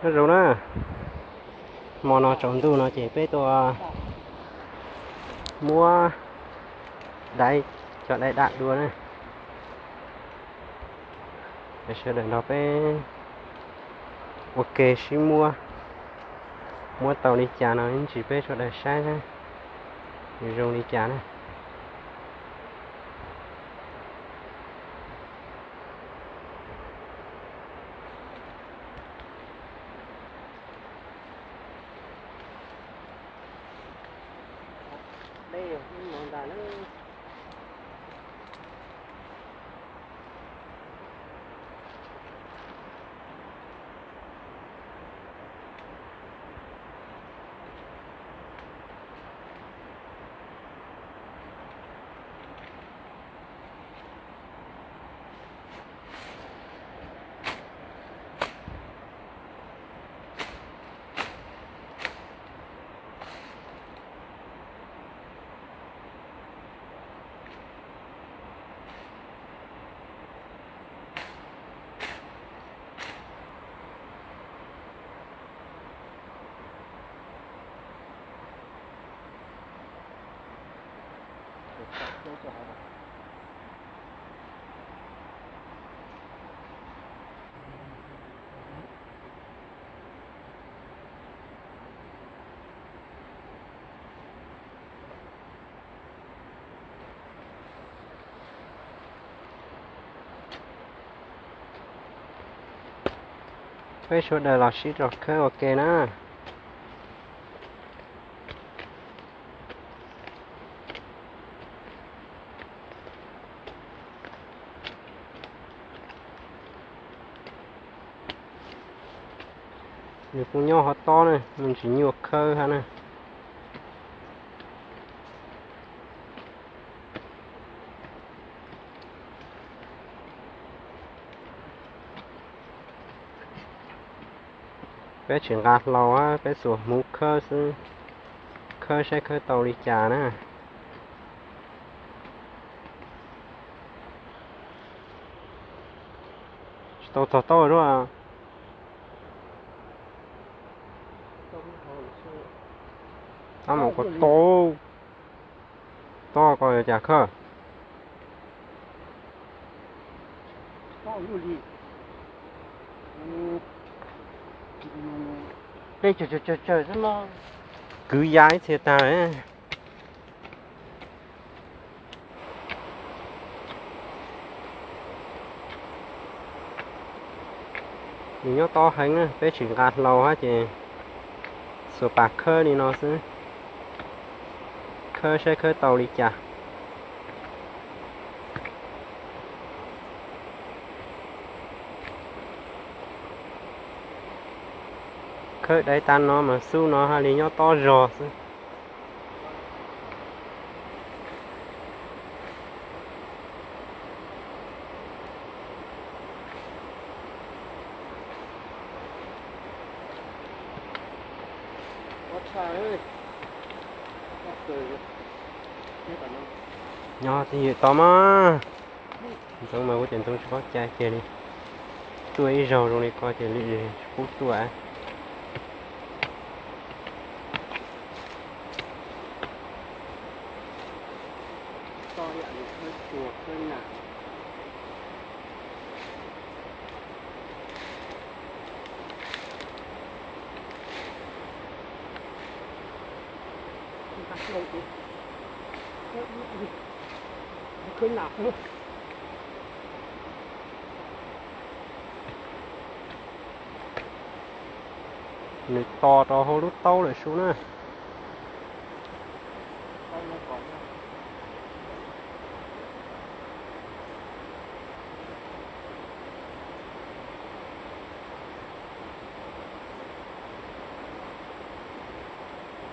Nyob zoo na, hmo no tsaus ntuj no ces peb tuaj muab dai, cov dai dam dua na. Sawv daws nrog peb ua ke sib muab, muab tau li cas no ntsis peb sawv daws saib na, zoo li cas na. Peb sawv daws los sib rau khawb ua ke na. Nws kuj nyob hov tob ne, nws tsis nyuaj khawb hab na. Peb tsis nqa hlau, peb xuas hmuv khawb xwb, khawb saib khawb tau li cas na. Tsis tau txog taub a. Tab mas ko tau, tob ko yuav cas khawb. Peb tsawg tsawg tsawg xwb no, kwv ya ib txhia tag lawm. Nws nyob tob heev na, peb tsis nqa hlau hab ces xuas pas khawb li no xwb, khawb saib khawb tau li cas. Khawb dai tag no mas xub no hab li nyob tob zog xwb. Nyob twj ywm tau mas. Ntxoov mas kuv tias Ntxoov tsis paub cai kiag li. Tuaj ib zaug zoo li ko ces lwm tsis pub tuaj. Nws to rau hauv lub taub lawm sub na.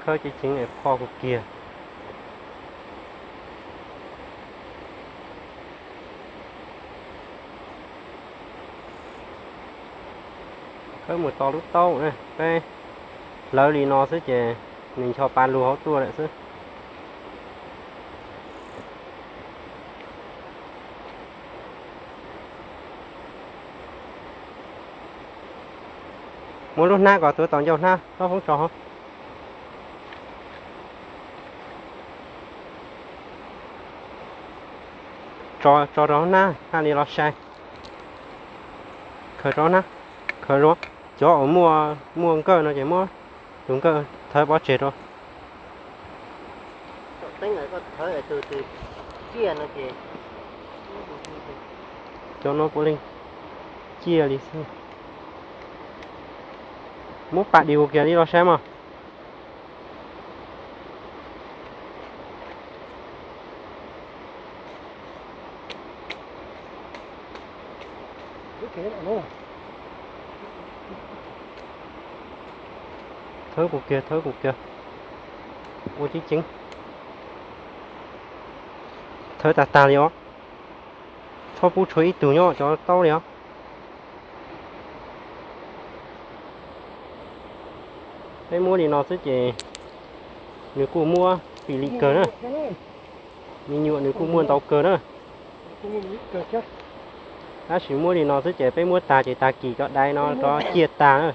Khawb ceev ceev es pho kuv kiag. Khawb mus to lub taub, peb hlawv li no xwb ces nws ncho pa lug hauv tuaj lawm xwb. Muab lub hnab kom tuav tom ncauj hnab, txhob pub tso hauv. Tso, tso rau hauv hnab, haj li los sai. Khaws rau hnab, khaws rau. Cov uas muaj, muaj nkawj no ces muab tus nkawj thawb pov tseg rau. Cov no puav leej ciaj li xwb. Muab pas dis kiag li los saib mog. Thawb kuv kiag, thawb kuv kiag. Ua ceev ceev. Thawb tag tag li os. Txhob pub tshuav ib tug nyob cov taub li os. Peb muab li no xwb ces nws kuj muab fim li kawg na. Me nyuam nws kuj muaj ntau kawg na. Tab sis muab li no xwb ces peb muab tag ces tag kis cov daiv no rov ciaj tag na.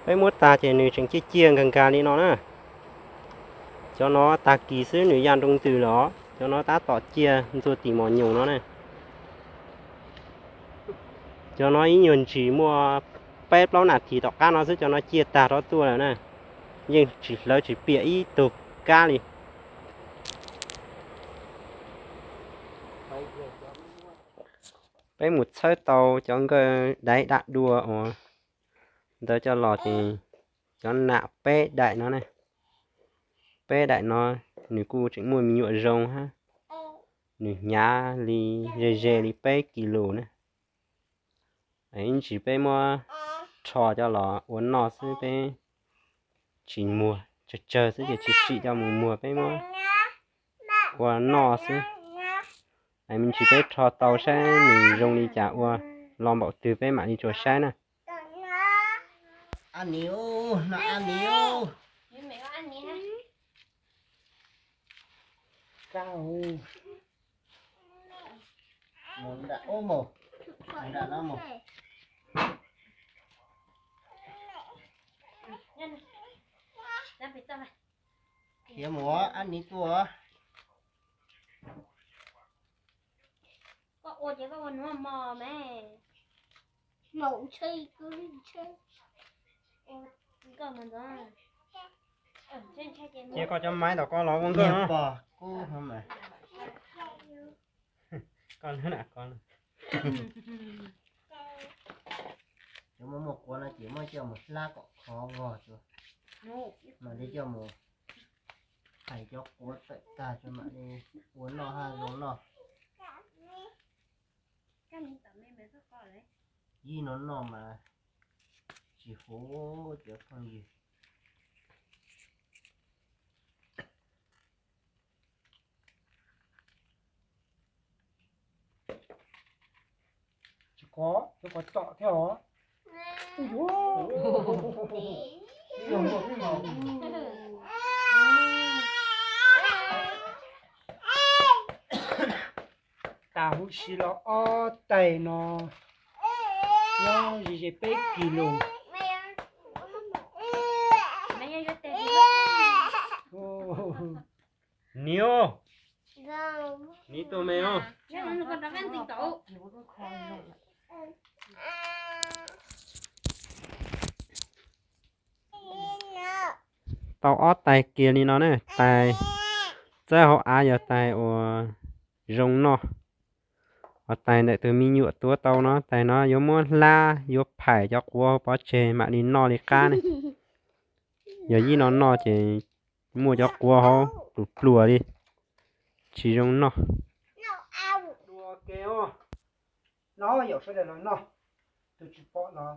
Peb muab tag ces nws tseem ciaj ciaj nkag nkag li no na. Cov no tag kis xwb nws ya nroo ntws lawm os. Cov no tab tom ciaj ntxuag tim mos nyoos no na. Cov no ib nyuag ntsis muaj peb plaub nas this tom qab no xwb cov no ciaj tag rov tuaj lawm na. Yeej tsis hlawv tsis piam ib tug kab li. Peb mus txhawb tau cov nkawj daiv dam dua uas ntawd coj los ces cov nam peb daim no ne, peb daim no nws kuj tseem muaj me nyuam zoo hab, nws hnyav li ze ze li peb kis lus na. Ib ntsis peb muab rho coj los ua noj xwb, peb tsis muag, tsawg tsawg xwb ces tsis tsim coj mus muag, peb muab ua noj xwb. Me ntsis peb rho tau saib nws zoo li cas ua lo npaum twg peb mam li tsuas saib na. Khiav mus, Ab Niv tuaj. Koj ua ces koj ua nuav mos me. Ces koj cov maiv tom koj los ua nkauj no. Cov muaj muaj quav no ces muab coj mus hlab kom khov vog tso, mam li coj mus phais cov quav tawm tag tso mam li ua noj hab zoo noj. Yij no noj mas tsis huv cov phooj ywg. Tsis khov, cov khov txom thiab os. Tas huv si los ob tais no nyob ze ze peb kis lus. Niv, Niv tus me os. Tau ob tais kiag li no na, tais txawb hauv av yog tais uas zoo noj. Hos tais ntawm tus me nyuam tuav tau no, tais no yuav muab hlab yuav phais cov quav pov tseg mam li noj li qab ne. Yog yij no noj ces muaj cov quav hauv pluas pluas li, tsis zoo noj. Dua ke, no yaum sawv daws los noj, tus tsis pom los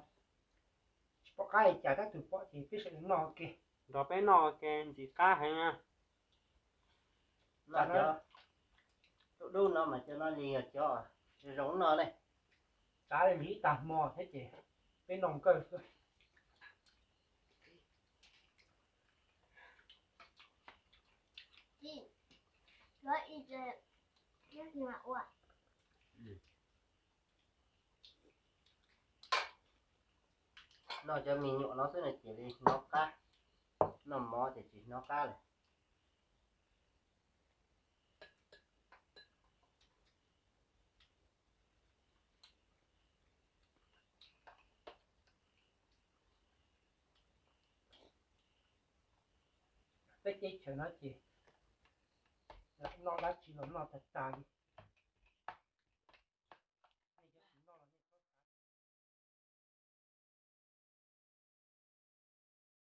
tsis pom qab li cas, tab tus pom ces peb sawv daws noj ua ke. Nrog peb noj ua ke ntxim qab heev na. Dub no mas cov no li yog cov zoo zoo no ne. Tav li ib tag hmo thiab ces peb noj kawg xwb. Noj cov me nyuam no xwb no ces li hnov qab, noj mov ces tsis hnov qab lawm. Peb teb chaws no ces noj dab tsi los noj tag tag li.